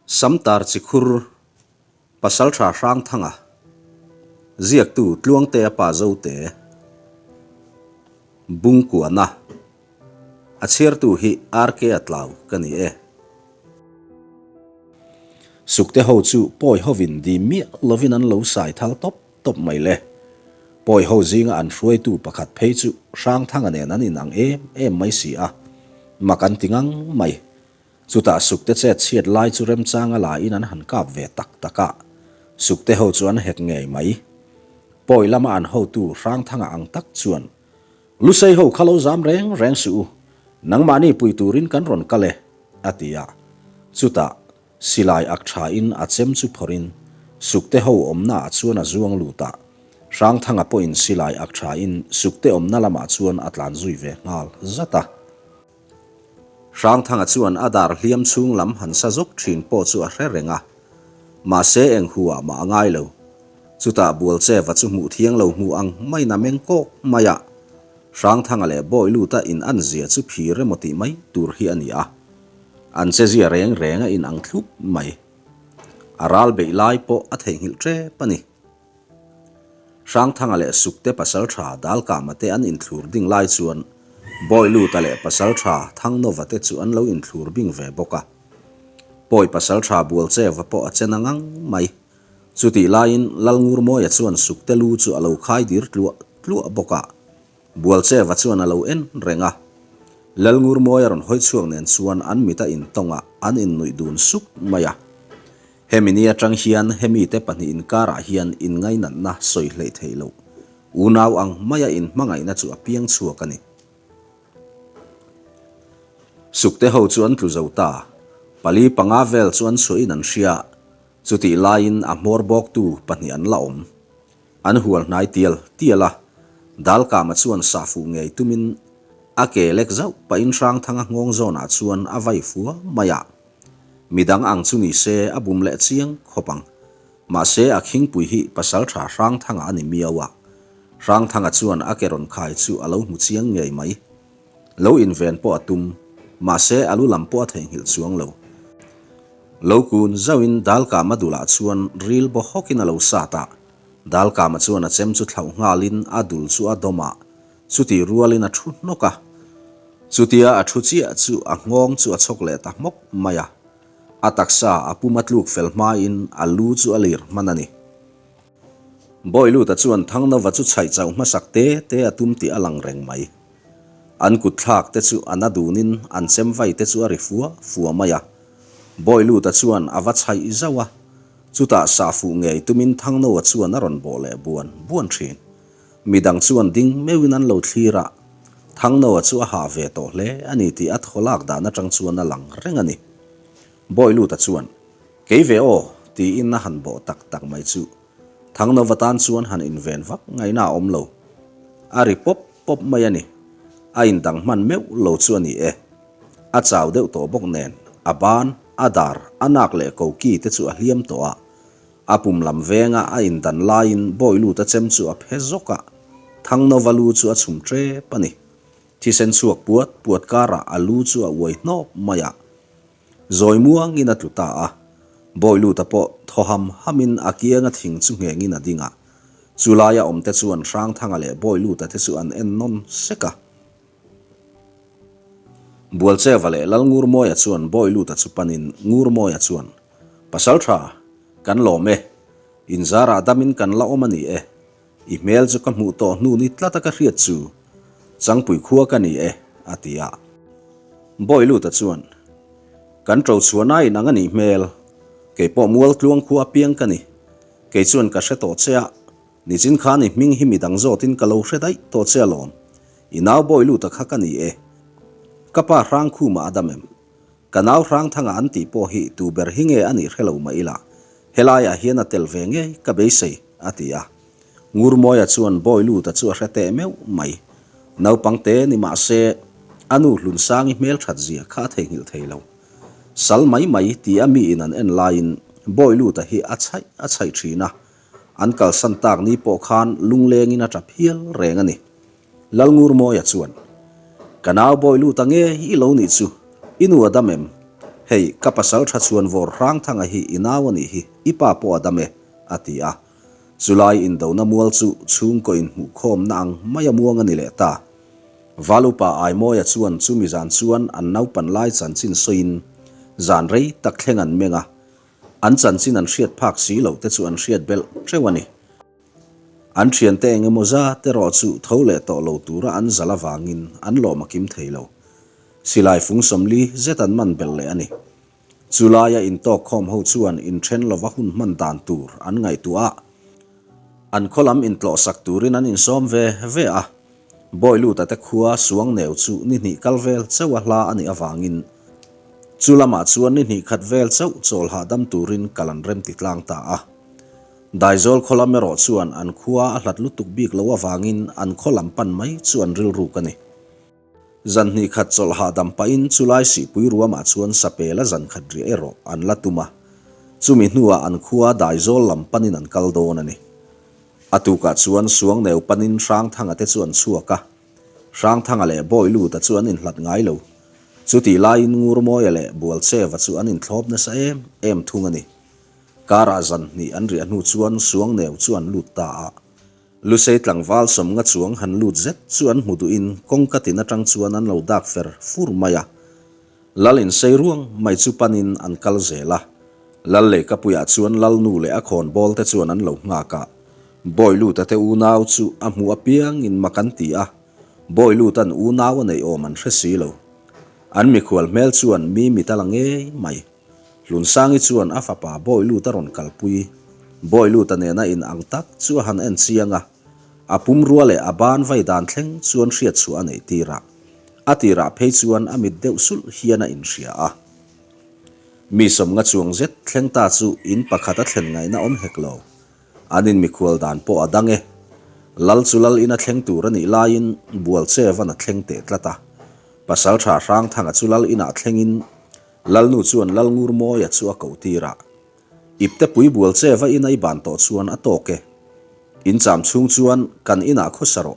Samtar Chikhur, Pasaltha Hrangthanga, Ziaktu Tluangtea Pa Zote, Bungkuana, A chhiartu hi RK Atlau ka ni e. Sukte ho chu pawi hovin dim miah lovin an lo sai thal tawp tawp mai le. Pawi ho zinga an hruaitu pakhat phei chu Hrangthanga nen an inang em em mai si a, mak an ti ngang mai. Chutah Sukte chet chhiat lai chu remchanga laiin an han kap ve tak tak a, Sukte ho chu an hek ngei mai. Pawi lama an hotu Hrangthanga ang tak chuan, Lusei ho kha lo zam reng reng suh u, nangmahni pui turin kan rawn kal e, a ti a. Chutah silai ak thain a chem chu phawrhin Sukte ho awmnaah chuan a zuang lut a, Hrangthanga pawhin silai ak thain Sukte awmna lamah chuan a tlan zui ve nghal zat a. Hrangthanga chuan a dar hliam chhung lam han sa zawk thin pawh chu a hre reng a, mahse eng hu ah mah a ngai lo. Chutah Bualcheva chu hmuh thiang lo hmu ang maiin a meng kawk mai a, Hrangthanga leh Bawiluta in an zia chu phir emaw tih mai tur hi a ni a, an che zia reng reng a inang thlup mai. A ral beih lai pawh a theihnghilh tep a ni. Hrangthanga leh Sukte pasaltha Dalkama te an inthlur ding lai chuan Bawiluta leh pasaltha Thangnova te chu an lo inthlur bing ve bawk a. Pawi pasaltha Bualcheva pawh a che na ngang mai. Chutih laiin Lalngurmawia chuan Sukte lu chu a lo khai dir tluah tluah bawk a. Bualcheva chuan a lo en reng a. Lalngurmawia rawn hawi chhuak nen chuan an mit a intawng a, an innuih dun suk mai a. Hemi ni atang hian hemi te pahnih inkarah hian inngainatna sawi hleih theih loh, unau ang maia inhmangaihna chu a piang chhuak a ni. Sukte ho chu an tlu zo ta, pali panga vel chu an chhuahin an hria, chutih laiin a hmawr bawktu pahnih an la awm. An hual hnai tial tial a, Dalkama chuan sah fuh ngei tumin a ke lek zauh pahin Hrangthanga nghawng zawnah chuan a vai fua mai a. Midang ang chu ni se a bum leh chiang khawp ang. Mahse a khingpui hi Pasaltha Hrangthanga a ni miau a. Hrangthanga chuan a ke rawn khai chu a lo hmu chiang ngei mai. Lo inven pawh a tum, mahse a lu lam pawh a theihnghilh chuang lo. Lo kun zauhin Dalkama dulah chuan ril baw hawkin a lo sat a. Dalkama chuan a chem chu thlauh nghalin a dul chu a dawm a, chutih rualin a thu hnawk a. Chutia a thu chiah chu a nghawng chu a chhawk leh ta hmawk mai a, a taksa a pum a tluk fel hmain a lu chu a lir hman a ni. Bawiluta chuan Thangnova chu chhaih chauh hmasak te te a tum tih a lang reng mai. An kut thlak te chu a na dunin an chem vai te chu a ri fua fua mai a. Bawiluta chuan a va chhaih zauh a, chutah sah fuh ngei tumin Thangnova chuan a rawn bawh leh buan buan thin. Midang chuan ding meuhin an lo thlir a, Thangnoa chu a hah ve tawh hle a ni tih a thaw lak dan atang chuan a lang reng a ni. Bawiluta chuan, Kei ve aw, tiin a han bawh tak tak mai chu. Thangnova tan chuan han inven vak ngaihna a awm lo. A ri pawp pawp mai a ni. A indang hman meuh lo chu a ni e. A chau deuh tawh bawk nen, a ban, a dar, a nak leh koki te chu a hliam tawh a. A pum lam venga a indan laiin Bawiluta chem chu a phe zawk a, Thangnova lu chu a chhum tep a ni. Thisen chhuak puat puat karah a lu chu a uai hnawp mai a, zawi muangin a tlu ta a. Bawiluta pawh thaw ham hamin a kianga thing chu nghengin a ding a. Chu laia awmte chuan Hrangthanga leh Bawiluta te chu an en nawn sek a. Bualcheva leh Lalngurmawia chuan Bawiluta chu panin Ngurmawia chuan, Pasal tha, kan lawm e. Inzarah damin kan la awm a ni e. I hmel chu ka hmuh tawh hnu ni tlata ka hriat chu. Changpui khua ka ni e, a ti a. Bawiluta chuan, Kan ṭo chhuahna in ang a nih hmel. Kei pawh Mualtluang khua apiang ka ni. Kei chuan ka hre tawh che a. Nichin khan i hming hi midang zawtin ka lo hre daih tawh che alawm. I nau Bawiluta kha ka ni e. Ka pa Hrangkhuma a dam em? Ka nau Hrangthanga an tih pawh hi tu ber hi nge a nih hre lo mah ila, helaiah hian a tel ve ngei ka beisei, a ti a. Ngurmawia chuan Bawiluta chu a hre teh meuh mai. Naupang te ni mah se, a nu Hlunsangi hmelthat zia kha a theihnghilh thei lo. Sal mai mai ti a mi in an en laiin Bawiluta hi a chhaih a chhaih thin a, an kalsan tak ni pawh khan lunglengin a tap hial reng a ni. Lalngurmawia chuan, Ka nau bawi lut ang e, i lo nih chu, i nu a dam em? Hei, ka pasalṭha chhuanvawr Hrangthanga hi i nau a nih hi, i pa pawh a dam e, a ti a. Chulai indona mual chu chhungkaw inhmuhkhawmna ang maia muang a ni leh ta. Val upa Aimawia chuan chumi zan chuan an naupan lai chanchin sawiin zan rei tak thleng an meng a, an chanchin an hriat phak si loh te chu an hriat belh teuh a ni. An thiante eng emaw zat erawh chu tho leh tawh lo tura an zal avangin an lawm a kim thei lo. Silai fung 40 zet an man belh leh a ni. Chu laia intawk khawm ho chuan inthen lova hun hman dan tur an ngaihtuah a, an khaw lam intlawhsak turin an insawm ve ve a. Bawiluta te khua Suangneu chu ni hnih kal vel chauh a hla a nih avangin chu lamah chuan ni hnih khat vel chauh chawl hahdam turin kal an remti tlang ta a. Daizawl khaw lam erawh chuan an khua a hlat lutuk bik loh avangin an khaw lam pan mai chu an rilruk a ni. Zan hnih khat chawlh hahdam pahin chulai sihpui ruamah chuan sapel a zan khat riah erawh an la tum a, chumi hnuah an khua Daizawl lam panin an kal dawn a ni. A tukah chuan Suangneu panin Hrangthanga te chu an chhuak a, Hrangthanga leh Bawiluta chu an inhlat ngai lo. Chutih laiin Ngurmawia leh Bualcheva chu an inthlawp nasa em em thung a ni. Karah zan hnih an riah hnu chuan Suangneu chu an lut ta a. Lusei tlangval sawmnga chuang han lut zet chu an hmu duhin kawngka tin atang chuan an lo dak fer fur mai a. Lal insei ruang mai chu panin an kal zel a. Lal leikapuiah chuan Lalnu leh a khawnbawl te chuan an lo nghak a. Bawiluta te unau chu a hmuh apiangin mak an ti a. Bawiluta'n unau a neih awm an hre si lo. An mikhual hmel chuan mi mit a la ngei mai. Hlunsangi chuan a fapa Bawiluta rawn kalpui. Bawiluta nena in ang tak chu a han en chiang a, a pumrua leh a ban vai dan thleng chuan hriatchhuah a neih tir a. A tirah phei chuan a mit deuh sulh hian a inhria a. Mi sawmnga chuang zet thleng ta chu in pakhat a thlen ngaihna awm hek lo. An inmikhual dan pawh a dang e. Lal chu lal ina thleng tur a nih laiin Bualchevan a thleng teh tlat a. Pasaltha Hrangthanga chu lal inah thlengin Lalnu chuan Lalngurmawia chu a koh tir a, Ipte pui bual che va in a i ban tawh chuan a tawk e. In cham chhung chuan kan inah khawsa rawh.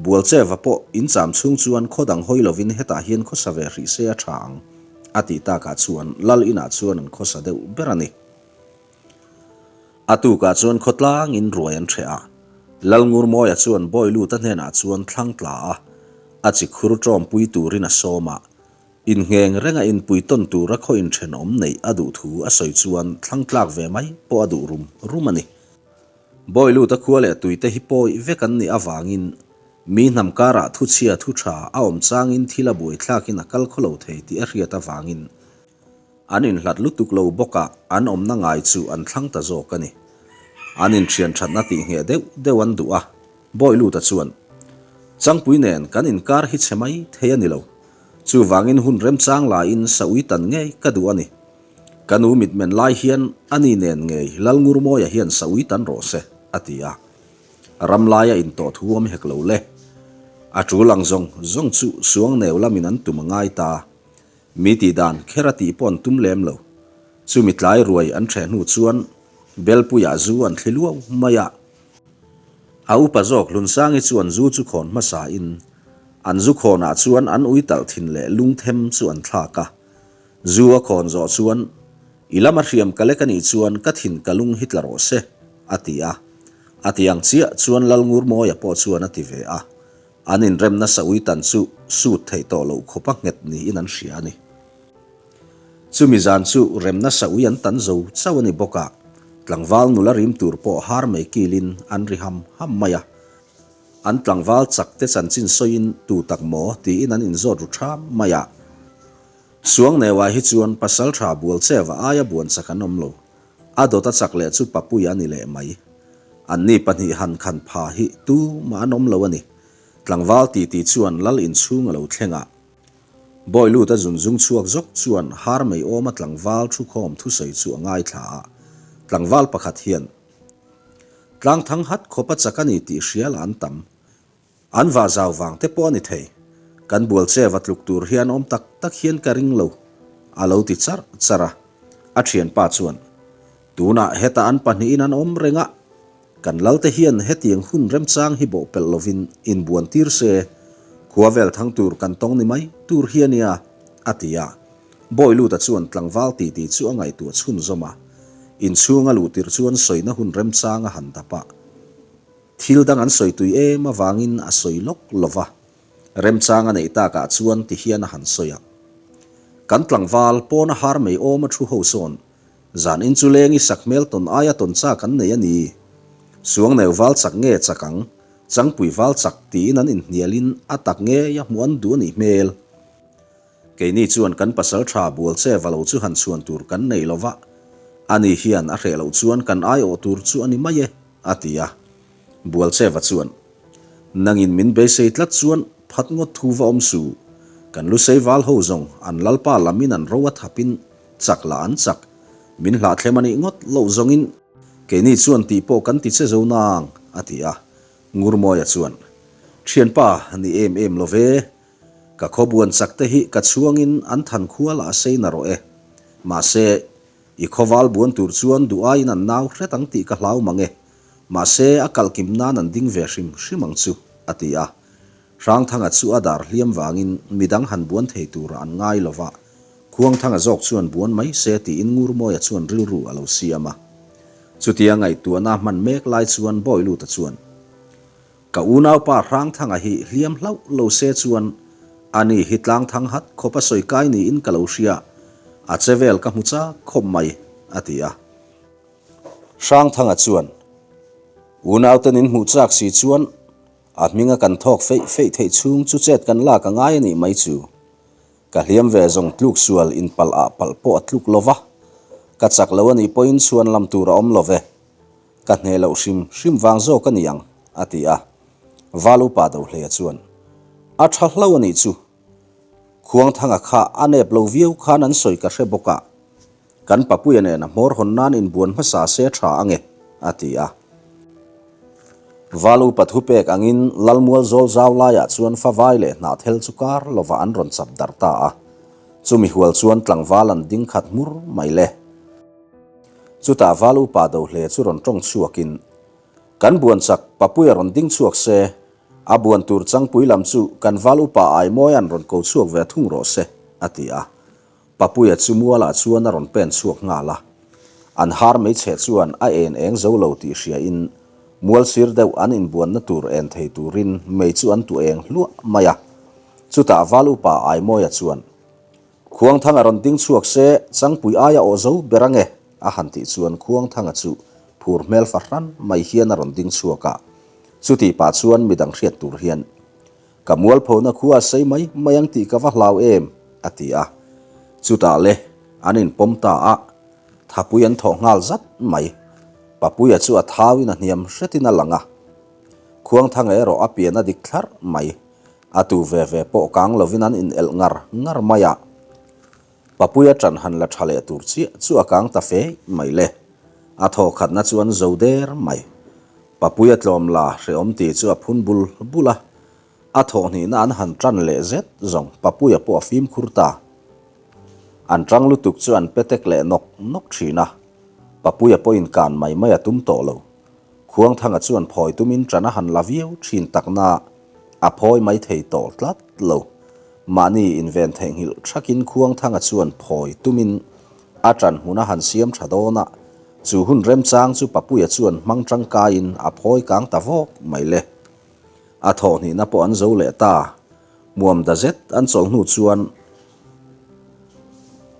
Bual che va pawh in cham chhung chuan khaw dang hawi lovin hetah hian khawsa ve hrih se a tha ang, a tih takah chuan Lal inah chuan an khawsa deuh ber a ni. A tukah chuan khawtlangin ruai an hreh a, Lalngurmawia chuan Bawiluta hnenah chuan thlang tla a, a chi khur tawmpui turin a sawm a, Inngheng renga inpui tawn tura khaw inthenawm neih a duh thu a sawi chuan thlang tlak ve mai pawh a duh rum rum a ni. Bawiluta khua leh tuite hi pawi vek an nih avangin mi hnam karah thuchhia thu tha a awm changin thil a buaithlakin a kal khawlo thei tih a hriat avangin An inhlat lutuk lo bawkah an awmna ngai chu an thlang ta zawk a ni. An inthian thatna tih ngheh deuh deuh an duh a, Bawiluta chuan, Changpui nen kan inkar hi chhe mai thei a ni lo. Chuvangin hun remchang laiin sa ui tan ngei ka duh a ni. Ka nu mitmen lai hian ani nen ngei Lalngurmawia hian sa ui tan rawh se, a ti a. Ram laia intawh thu awm hek lo le. A tul ang zawng zawng chu Suangneu lamin an tum a ngai ta. Mi tih dan kher a tih pawh an tum lem lo. Chumi tlai ruai an ṭheh hnu chuan Belpuiah zu an thli luau mai a. A upa zawk Hlunsangi chuan zu chu khawn hmasa in an zu khawnah chuan an ui talh thin leh lungthem chu an thlak a. Zu a khawn zawh chuan, I lama hriam ka lek a nih chuan ka thin ka lung hi tla rawh se, a ti a. A ti ang chiah chuan Lalngurmawia pawh chuan a ti ve a. An inremna sa ui tan chu sut theih tawh loh khawpa nghet niin an hria a ni. Chumi zan chu remna sa ui an tan zo chauh a ni bawk a, tlangval nula rim tur pawh har mai kilin an ri ham ham mai a. An tlangval chak te chanchin sawiin tu tak maw tiin an inzawt ru ṭham mai a. Suangneuah hi chuan pasalṭha Bualcheva aia buan chak an awm lo. A dawt a chak leh chu Papuia a ni leh mai. Anni pahnih han khan pha hi tumah an awm lo a ni. Tlangval titi chuan lal inchhung a lo thleng a. Bawiluta zunzung chhuak zawk chuan har mai awma tlangval thukhawm thusawi chu a ngaithla a. Tlangval pakhat hian, Tlangthang hat khawp a chak a ni tih hria lah an tam. An vah zau vang te pawh a ni thei. Kan bual che va tluk tur hian awm tak tak hian ka ring lo, a lo ti charh charh a. A thianpa chuan, Tunah hetah an pahnihin an awm reng a, kan lalte hian hetiang hun remchang hi bawhpelh lovin inbuan tir se, khua vel thang tur kan tawng ni mai tur hi a nia, a ti a. Bawiluta chuan tlangval titi chu a ngaihtuah chhunzawm a, inchhung a luh tirh chuan sawina hun remchang a han dap a. Thil dang an sawi tui em avangin a sawi lawk lo va, remchang a neih takah chuan ti hian a han sawi a. Kan tlangval pawna har mei awm a thu ho sawn Zan in chu leng i sak hmel tawn aia tawn chak an nei a ni. Suangneu val chak nge chak ang, Changpui val chak tiin an inhnialin a tak ngei a hmuh an duh a nih hmel. Keini chuan kan pasal tha bual che va lo chu han chhuan tur kan nei lo va, ani hian a hreh loh chuan kan aiawh tur chu a ni mai e, a ti a. Bual che va chuan, Nangin min beisei tlat chuan phat ngawt thu va awm su, kan lusei val ho zawng an lalpa lamin an ro a thapin Chak lah an chak. Min hlahthlem a nih ngawt loh zawngin keini chuan tih pawh kan ti che zo nang, a ti a. Ngurmawia chuan, Thianpa, ni em em lo ve. Ka khawbuan chak te hi ka chhuangin an than khua lah a sei na rawh e. Mahse, i khawval buan tur chuan duh aiin an nau hret ang tih ka hlau mang e. Mahse, a kalhkim nan an ding ve hrim hrim ang chu, a ti a. Hrangthanga chu a dar hliam vangin midang han buan thei turah an ngai lo va, Khuangthanga zawk chuan buan mai se tiin Ngurmawia chuan rilru a lo siam a. Chutia ngaihtuahna hman mek lai chuan Bawiluta chuan, Ka unaupa Hrangthanga hi hliam hlauh lo se chuan ani hi tlangthang hat khawp a sawi kai niin ka lo hria, a che vel ka hmu chak khawp mai, a ti a. Hrangthanga chuan, Unauten in hmuh chak si chuan A hminga kan thawk feih feih theih chhung chu chet kan lak a ngai a nih mai chu. Ka hliam ve zawng tluk sual in palh ah palh pawh a tluk lo va, ka chak lo a nih pawhin chhuan lam tur a awm lo ve. Ka hneh loh hrim hrim vang zawk a ni ang, a ti a. Val upa Dohleia chuan, A tha hlo a nih chu. Khuangthanga kha a nep lo viau khan an sawi ka hre bawk a. Kan papuia nen a hmawr hawn nan inbuan hmasa se tha ange, a ti a. Val upa thupek angin Lalmual zawl zau laiah chuan favai leh hnahthel chu kar lovah an rawn chap darh ta a. Chumi hual chuan tlangval an ding khat hmur mai le. Chutah Val upa Dohle chu rawn tawng chhuakin, Kan buan chak, papuia rawn ding chhuak se, a buan tur changpui lam chu kan Val upa Aimawia'n rawn ko chhuak ve thung rawh se, a ti a. Papuia chu mualah chuan a rawn pen chhuak nghal a. An har meichhe chuan a en eng zo lo tih hria in mual sir deuh an inbuanna tur en thei turin mei chu an tu eng hluah mai a. Chutah Val upa Aimawia chuan, Khuangthanga rawn ding chhuak se, Changpui aia aw zo ber ange, a han tih chuan Khuangthanga chu phur hmel fahran mai hian a rawn ding chhuak a. Chutih pah chuan midang hriat tur hian, Ka mualphona khua a sei mai mai ang tih ka va hlau em? a ti a. Chutah le, an inpawm ta a, thapui an thawh nghal zat mai. Papuia chu a thauin a hniam hretin a lang a. Khuangthanga erawh a pian a dik thlarh mai. A tu ve ve pawh kang lovin an inelh ngar ngar mai a. Papuia ṭan han la ṭha leh tur chiah chu a kang ta fe mai le. A thawkhatna chu an zo der mai. Papuia tlawm la hrehawm tih chu a phun bul bul a. A thawhhnihna an han ṭan leh zet zawng Papuia pawh a fimkhur ta. An ṭang lutuk chu an petek leh nawk nawk ṭhin a. Papuia pawhin kan mai mai a tum tawh lo. Khuangthanga chuan phawi tumin ṭan a han la viau ṭhin takna a phawi mai thei tawh tlat lo. Mahni inven theihnghilh thakin Khuangthanga chuan phawi tumin a ṭan hmun a han siam ṭha dawn a, chu hun remchang chu Papuia chuan hmang ṭangkaiin a phawi kang ta vawk mai le. A thawhhnihna pawh an zo leh ta. Muam da zet an chawlh hnu chuan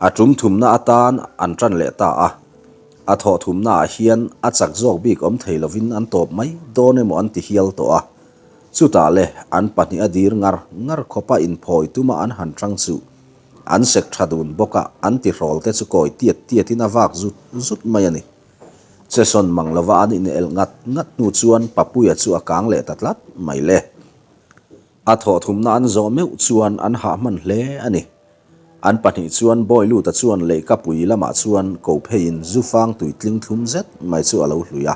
a tum thumna atan an ṭan leh ta a. A thawh thumnaah hian a chak zawk bik awm thei lovin an tawp mai dawn emaw an ti hial tawh a. Chutah le an pahnih a dir ngar ngar khawpa inphawi tuma an han ṭang chu an sek ṭha dun bawk a, an tihrawl te chu kawi tiat tiatin a vak zut zut mai a ni. Chesawn mang lova an inelh ngat ngat hnu chuan Papuia chu a kang leh ta tlat mai le. A thawhthumna an zawh meuh chuan an hah hman hle a ni. An pahnih chuan Bawiluta chuan leihkapui lamah chuan ko pheiin zufang tui tling thlum zet mai chu a lo hlui a.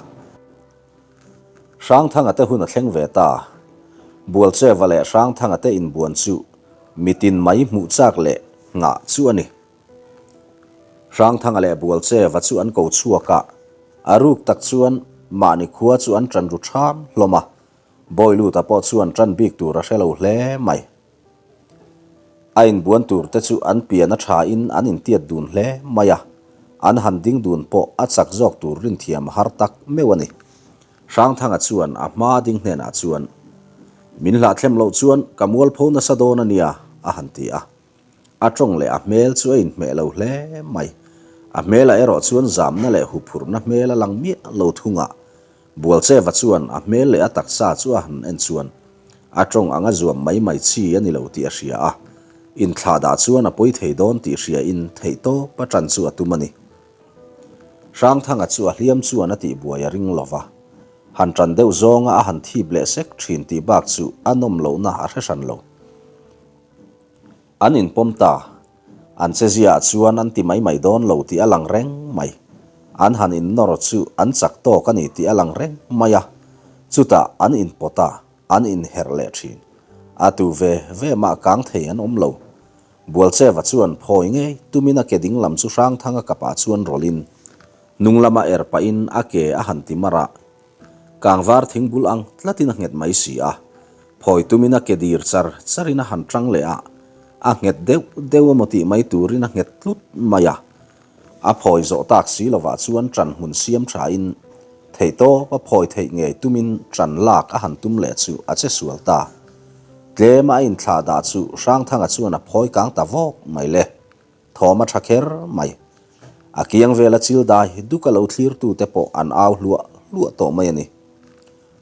Hrangthanga te hun a thleng ve ta. Bualcheva leh Hrangthanga te inbuan chu mitin mai hmuh chak leh nghah chu a ni. Hrangthanga leh Bualcheva chu an ko chhuak a, a ruk tak chuan mahni khua chu an ṭan ru ṭham hlawm a, Bawiluta pawh chuan ṭan bik tur a hre lo hle mai. A inbuan tur te chu an pian a tha in an intiat dun hle mai a, an han ding dun pawh a chak zawk tur rinthiam a har tak meuh a ni. Hrangthanga chuan a hma ding hnenah chuan, Min hlahthlem loh chuan ka mualpho nasa dawn a nia, a han ti a. A tawng leh a hmel chu a inhmeh lo hle mai. A hmelah erawh chuan zamna leh huphurhna hmel a lang miah lo thung a. Bualcheva chuan a hmel leh a taksa chu a han en chuan a tawng anga zuam mai mai chi a ni lo tih a hria a, inthlahdah chuan a pawi thei dawn tih hriain theihtawp a tan chu a tum a ni. Hrangthanga chu a hliam chuan a tihbuai a ring lo va, han tan deuh zawnga a han thip leh sek thin tih bak chu a nawm lohna a hre hran lo. An inpawm ta. An cheziaah chuan an ti mai mai dawn lo tih a lang reng mai. An han innawr chu an chak tawk a ni tih a lang reng mai a. Chutah an inpawt a, an inherh leh thin. A tu ve ve mah kang thei an awm lo. Bualcheva chuan phawi ngei tumin a ke ding lam chu Hrangthanga kapah chuan rawlhin hnung lama er pahin a ke a han ti mar a. Kangvar thing bul ang tlatin a nghet mai si a, phawi tumin a ke dir char charin a han tang leh a, a nghet deuh deuh emaw tih mai turin a nghet tlut mai a. A phawi zawh tak si lovah chuan ṭan hmun siam ṭhain theihtawp a phawi theih ngei tumin ṭan lak a han tum leh chu a che sual ta. Tlema a inthlah dah chu Hrangthanga chuan a phawi kang ta vawk mai le. Thawm a tha kher mai. A kiang vela chil dai duka lo thlirtute pawh an au hluah hluah tawh mai a ni.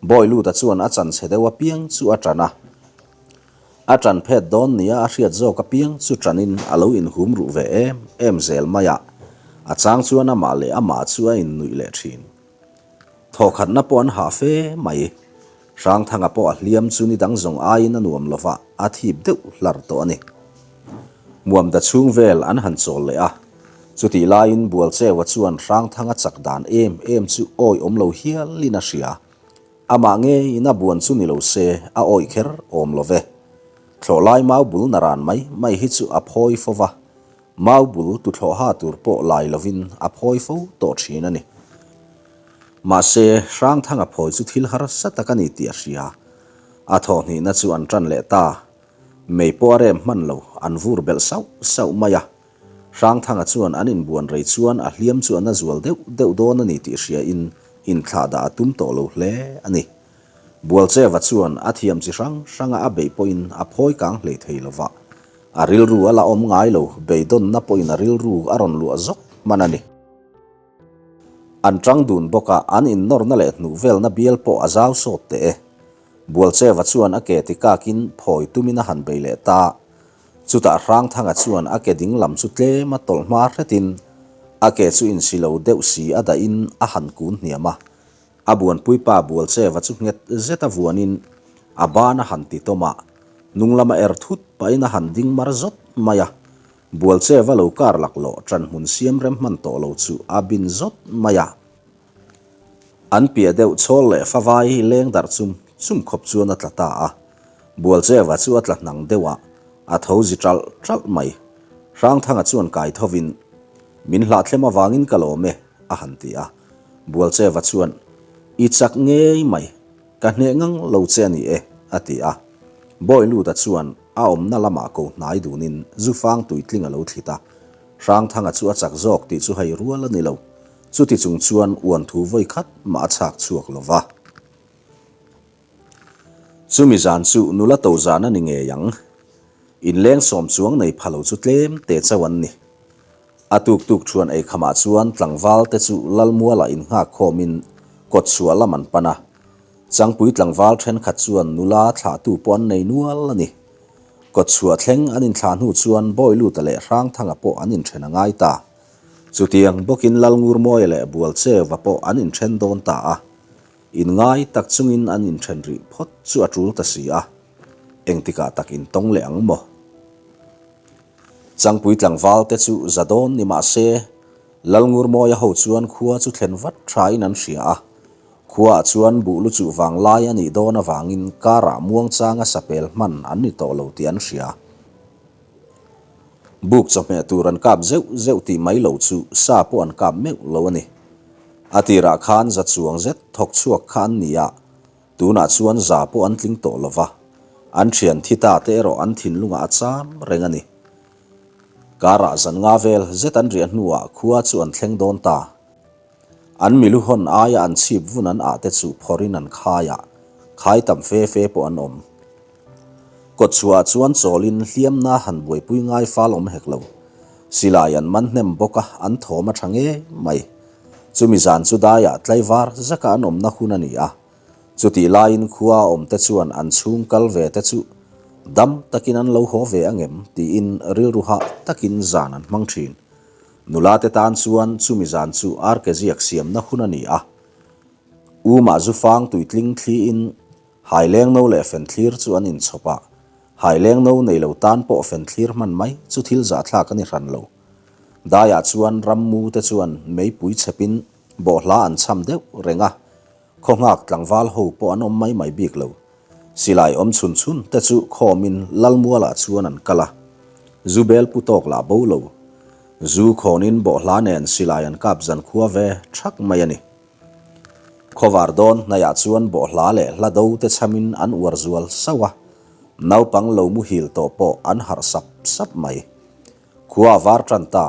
Bawiluta chuan a chan chhe deuh apiang chu a tan a. A tan phet dawn nia a hriat zawk apiang chu tanin a lo inhum ruh ve em em zel mai a, a chang chuan amah leh amah chu a innuih leh thin. Thawkhatna pawh an hah fe mai. Hrangthanga pawh a hliam chu ni dang zawng aiin a nuam lo va, a thip deuh hlar tawh a ni. Muamda chhung vel an han chawl leh a, chutih laiin Bualcheua chuan Hrangthanga chak dan em em chu awi awm lo hialin a hria. Amah ngeiin a buan chu ni lo se a awi kher awm lo ve. Thlawhlai mau bul naran mai mai hi chu a phawi fo va, Mau bul tuthlawha tur pawh lai lovin a phawi fo tawh thin a ni. Mahse, Hrangthanga phawi chu thil harsa tak a ni tih a hria. A thawhhnihna chu an tan leh ta. Mei pawh a rem hman lo, an vur belh sauh sauh mai a. Hrangthanga chuan an inbuan rei chuan a hliam chu a na zual deuh deuh dawn a ni tih hriain inthlahdah a tum tawh lo hle a ni. Bualcheva chuan a thiam chi hrang hranga a beih pawhin a phawi kang hlei thei lo va. A rilru a la awm ngai lo, beidawnna pawhin a rilru a rawn luah zawk hman a ni. An tang dun bawk a, an innawrna leh hnuh velna bial pawh a zau sawt teh e. Bualcheva chuan a ke ti kakin phawi tumin a han bei leh ta. Chutah Hrangthanga chuan a ke ding lam chu tlem a tawlh hma hretin a ke chu insi lo deuh si a dahin a han kun hniam a. A buanpuipa Bualcheva chu nghet zeta vuanin a ban a han ti tawm a, hnung lama er thut pahin a han ding mar zawt mai a. Bualcheva lo kar laklawh ṭan hmun siam rem hman tawh lo chu a bin zawt mai a. An piah deuh chhawl leh favai leng darh chum chum khawp chuan a tla ta a. Bualcheva chu a tla hnang deuh a, a tho zi ṭalh ṭalh mai. Hrangthanga chuan kai thovin, Min hlahthlem avangin ka lawm e, a han ti a. Bualcheva chuan, I chak ngei mai, ka hneh ngang lo che a ni e, a ti a. Bawiluta chuan a awmna lamah ko hnai dunin zufang tuitling a lo thlit a. Hrangthanga chu a chak zawk tih chu hei rual a ni lo. Chuti chung chuan uan thu vawi khat mah a chhak chhuak lo va. Chumi zan chu nula to zan a ni ngei ang. Inleng sawm chuang nei pha lo chu tlem te chauh an ni. A tuk tuk thuan ei khamah chuan tlangval te chu Lalmualah innghak khawmin kawtchhuah lam an pan a. Changpui tlangval thenkhat chuan nula thlahtu pawh an nei nual a ni. Kawtchhuah thleng an inthlah hnu chuan Bawiluta leh Hrangthanga pawh an inthen a ngai ta. Chutiang bawkin Lalngurmawia leh Bualcheuva pawh an inthen dawn ta a. Inngai tak chungin an inthen rih phawt chu a tul ta si a, engtikah tak intawng leh ang maw? Changpui tlangval te chu za dawn ni mah se, Lalngurmawia ho chuan khua chu thlen vat thain an hria a. Khuaah chuan buh lu chuh vang lai a nih dawn avangin karah muangchanga sapel hman an ni tawh lo tih an hria. Buk chawhmeh tur an kap zeuh zeuh tih mai lo chu sa pawh an kap meuh lo a ni. A tirah khan za chuang zet thawk chhuak kha an ni a, tunah chuan za pawh an tling tawh lo va. An thian thi ta te erawh an thinlungah a cham reng a ni. Karah zan nga vel zet an riah hnuah khua chu an thleng dawn ta. An milu hawn aia an chhip vun an ah te chu phawrhin an khai a, khai tam fe fe pawh an awm. Kawtchhuah chuan chawlin hliamna han buaipui ngai fal awm hek lo. Silai an man hnem bawk a, an thawm a tha ngei mai. Chumi zan chu daiah tlaivar zaka an awmna hun a ni a. Chutih laiin khua a awmte chuan an chhung kal ve te chu dam takin an lo haw ve angem tiin rilru hah takin zan an hmang thin. Nula te tan chuan chumi zan chu arke ziak siamna hun a ni a. Umah zufang tuitling thliin Haileng no leh fenthlir chu an inchhawp a, haileng no nei lo tan pawh fenthlir hman mai chu thil zahthlak a ni hran lo. Daiah chuan rammu te chuan meipui chhepin bawhhla an chham deuh reng a, khaw nghak tlangval ho pawh an awm mai mai bik lo. Silai awm chhun chhun te chu khawmin Lalmualah chuan an kal a, zu bel pu tawk lah bo lo. Zu khawnin bawhhla nen silai an kap zankhua ve thak mai a ni. Khawvar dawn hnaiah chuan bawhhla leh hla do te chhamin an uar zual sauh a, naupang lo muhil tawh pawh an harh sap sap mai. Khua a var tan ta.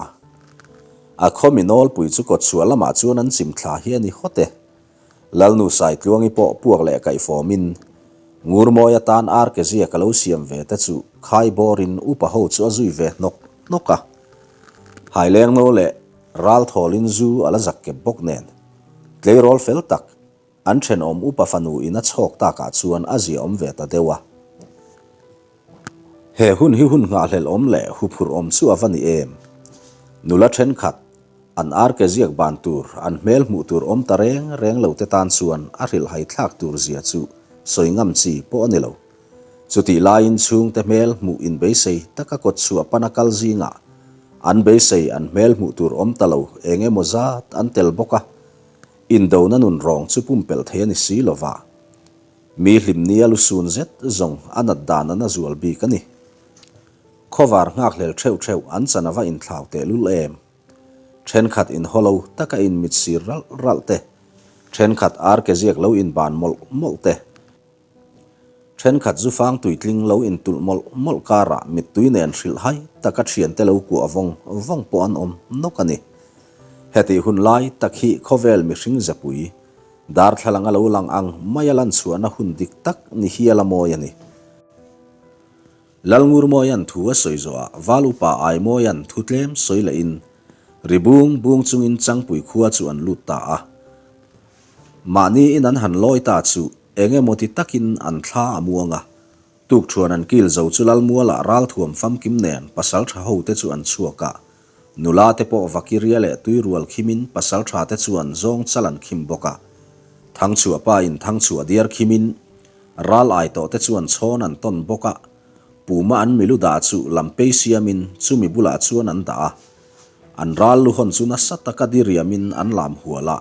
A khaw mi nawlpui chu kawtchhuah lamah chuan an chim thla hi a ni hawt e. Lalnu Saitluangi pawh puak leh kaihfawmin Ngurmawi atan ar ke ziak a lo siam ve te chu khai bawrin upa ho chu a zui ve hnawk hnawk a. Hailengno leh Ralthawlin zu a la zak kep bawk nen, tleirawl fel tak, an thenawm upa fanu in a chhawk takah chuan a zia awm ve ta deuh a. He hun hi hun nghahhlelh awm leh huphurh awm chu a va ni em? Nula thenkhat, an arke ziak ban tur, an hmel hmuh tur awm ta reng reng lo te tan chuan a hrilhhai thlak tur zia chu sawi ngam chi pawh a ni lo. Chutih laiin chhungte hmel hmuh inbeisei taka kawtchhuah pana kal zingah an beisei an hmel hmuh tur awm ta lo eng emaw zat an tel bawk a, indona nun rawng chu pumpelh thei a ni si lo va. Mi hlimnia lusun zet zawng a nat dan a na zual bik a ni. Khawvar nghakhlel theuh theuh an chan a va inthlau tehlul em. Thenkhat inhaw lo taka inmit sir ralh ralh te, thenkhat arke ziak lo inban mawlh mawlh te, Thenkhat zufang tuitling lo intulh mawlh mawlh karah mittui nen hrilh hai taka thiante lo kuah vawng vawng pawh an awm nawk a ni. Hetih hun lai tak hi khawvel mihring zepui, darthlalang a lo lang ang maia lanchhuahna hun dik tak ni hial a mawi a ni. Lalngurmawia'n thu a sawi zawhah Val upa Aimawia'n thu tlem sawi lehin ri bung bung chungin Changpui khua chu an lut ta a. Mahni in an han lawi ta chu eng emaw ti takin an thla a muang a. Tukṭhuan an kil zo chu Lalmualah ralthuam famkim nen pasalṭha hote chu an chhuak a. Nula te pawh vakiria leh tuirual khimin pasalṭha te chuan zawng chal an khim bawk a. Thangchhuah pa in thangchhuah diar khimin ral ai tawh te chuan chhawn an tawn bawk a. Puma an milu dah chu lampei siamin chumi bulah chuan an dah a. An ral lu hawn chu nasa taka diriamin an lam hual a.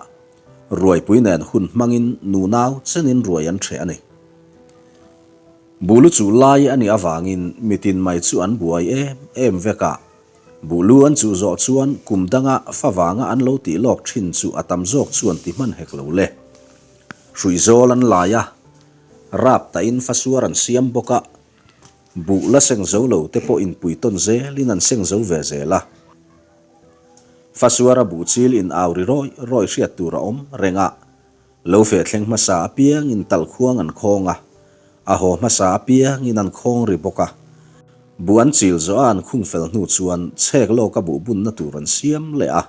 Ruaipui nen hun hmangin nunau chenin ruai an ṭheh a ni. Buhlu chuh lai a nih avangin mitin mai chu an buai em em vek a. Buhlu an chuh zawh chuan kum danga favanga an lo tih lawk ṭhin chu a tam zawk chuan ti hman hek lo le. Hruihzawl an lai a, rap tahin fasuar an siam bawk a, buh la seng zo lo te pawh inpui tawn zelin an seng zo ve zel a. Fasuara buhchil in au ri rawi rawi hriat tur a awm reng a, lo feh thleng hmasa apiangin talhkhuang an khawng a, a haw hmasa apiangin an khawng ri bawk a. Buh an chil zawh a an khung fel hnu chuan chhek lawka buh bunna tur an siam leh a,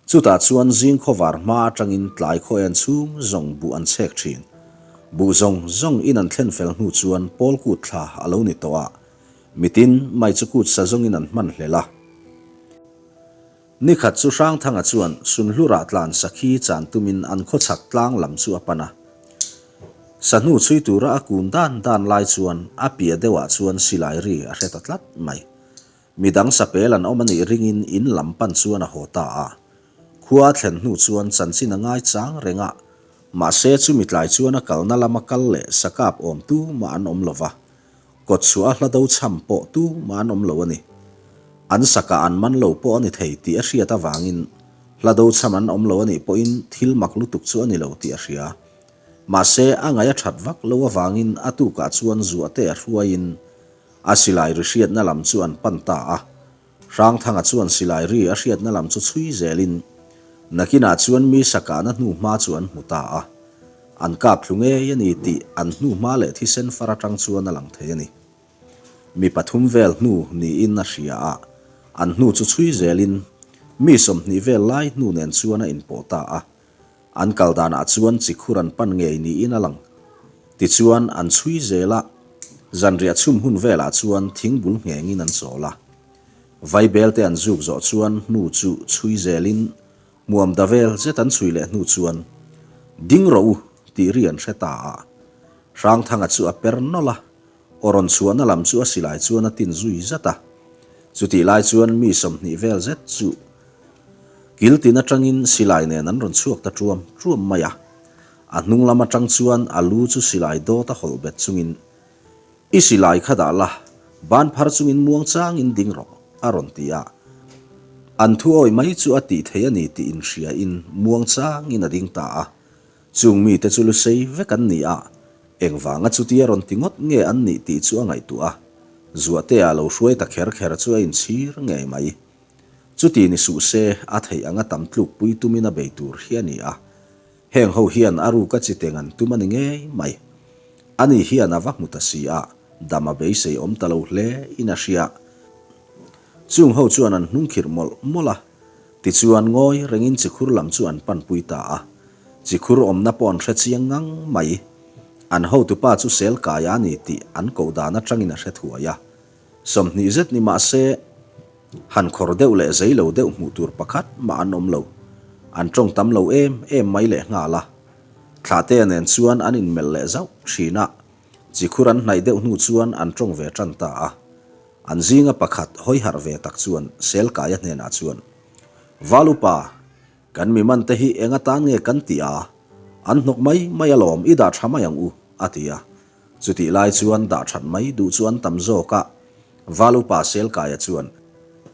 chutah chuan zing khawvar hma atangin tlai khaw en chhung zawng buh an chhek thin. Buh zawng zawng in an thlen fel hnu chuan pawl kut thla a lo ni tawh a, Mitin mai chu kut sa zawngin an hman hlel a. Nikhat chu Hrangthanga chuan Sunhlurah tlan sakhi chan tumin an khawchhak tlang lam chu a pan a. Sahnu chhui tura a kun dan dan lai chuan a piah deuhah chuan silai ri a hre ta tlat mai. Midang sapel an awm a nih ringin in lam pan chuan a haw ta a. Khua a thlen hnu chuan chanchin a ngai chang reng a, mahse chumi tlai chuan a kalna lama kal leh sakap awm tumah an awm lo va. Kawtchhuah a hla do chham pawh tu mah an awm lo a ni. An sakah an man lo pawh a ni thei tih a hriat avangin hla do chham an awm lo a nih pawhin thil mak lutuk chu a ni lo tih a hria. Mahse, a ngaih a that vak lo avangin a tukah chuan Zuahte a hruaiin a silai ri hriatna lam chu an pan ta a. Hrangthanga chuan silai ri a hriatna lam chu chhui zelin nakinah chuan mi sakahna hnu hma chu an hmu ta a. An kap thlu ngei a ni tih an hnu hma leh thisen far atang chuan a lang thei a ni. Mi pathum vel hnu niin a hria a, an hnu chu chhui zelin mi 20 vel lai hnu nen chuan a inpawh ta a. An kal danah chuan chikhur an pan ngei niin a lang. Tichuan an chhui zel a, zanriah chhum hun velah chuan thingbul nghengin an chawl a. Vaibelte an zuk zawh chuan hnu chu chhui zelin hmuam da vel zet an chhui leh hnu chuan, Ding rawh u, tih ri an hre ta a. Hrangthanga chu a per nawlh a, Aw rawn chhuahna lam chu a silai chuan a tin zui zat a. Chutih lai chuan mi 20 vel zet chu kil tin atangin silai nen an rawn chhuak ta tuam tuam mai a. A hnung lam atang chuan a lu chu silai dawt a hawlh bet chungin, I silai kha dah la, ban phar chungin muang changin ding rawh, a rawn ti a. An thu awi mai chu a tih thei a ni tih inhriain muang changin a ding ta a. Chung mite chu lusei vek an ni a, engvanga chutia rawn ti ngawt nge an nih tih chu a ngaihtuah a, Zuahtea lo hruai ta kher kher chu a inchhir ngei mai. Chuti ni suh se, a theih anga tam tlukpui tumin a bei tur hi a ni a, heng ho hian a ruka chi teng an tum a ni ngei mai. Ani hian a va hmu ta si a, dam a beisei awm ta lo hle in a hria. Chung ho chuan an hnungkhirh mawlh mawlh a. Tichuan ngawi rengin chikhur lam chu an panpui ta a. Chikhur awmna pawh an hre chiang ngang mai. An hotupa chu sel kai a ni tih an koh dan atangin a hre thuai a. 20 zet ni mah se, han khawr deuh leh zei lo deuh hmuh tur pakhat mah an awm lo. An tawng tam lo em em mai leh nghal a. Thlahtea nen chuan an inmelh leh zauh thin a. Chikhur an hnaih deuh hnu chuan an tawng ve tan ta a. An zinga pakhat hawi harh ve tak chuan Selkaia hnenah chuan, Valupa, kan mi man te hi eng atan nge kan tih a? An hnawk mai mai alawm, i dah tha mai ang u, a ti a. Chutih lai chuan dah that mai duh chu an tam zawk a. Valupa Selkaia chuan,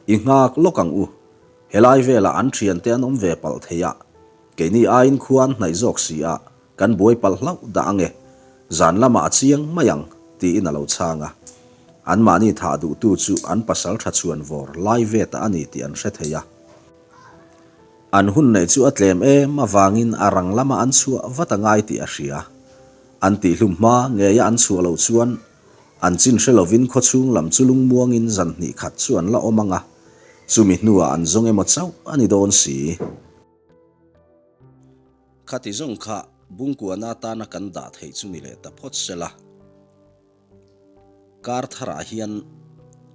I nghak lawk ang u, helai velah an thiante an awm ve palh thei a, keini aiin khua an hnaih zawk si a, Kan buai palh hlauh dah ange, zan lamah a chiang mai ang, tiin a lo chhang a. Anmahni thah duhtu chu an pasal tha chhuan vawr lai ve ta a ni tih an hre thei a. An hun neih chu a tlem em avangin a rang lama an chhuah vat a ngai tih a hria. An tihhlum hma ngeia an chhuah loh chuan an chin hre lovin khawchhung lam chu lungmuangin zan hnih khat chu an la awm ang a, chumi hnuah an zawng emaw chauh a ni dawn si. Khati zawng kha Bungkuana atana kan dah theih chu ni leh ta phawt se la. Kar tharah hian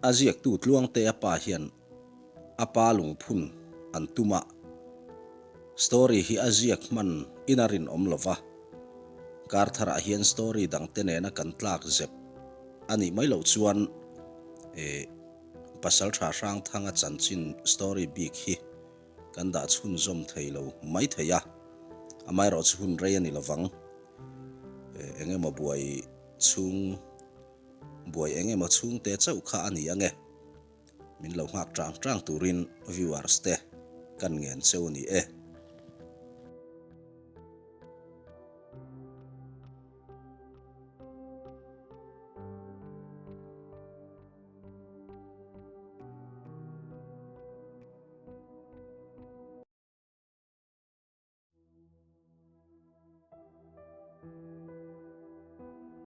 a ziaktu Tluangte a pa hian a pa lungphun an tum a, story hi a ziak hman in a rinawm lo va. Kar tharah hian story dangte nena kan tlak zep a nih mai loh chuan eh Pasaltha Hrangthanga chanchin story bik hi Kan dah chhunzawm thei lo mai thei a, amaherawh chu hun rei a ni lovang. Eng emaw buai chhung, buai eng emaw chhungte chauh kha a ni ang e. Min lo nghak tang tang turin viewers te kan ngen cheu a ni e.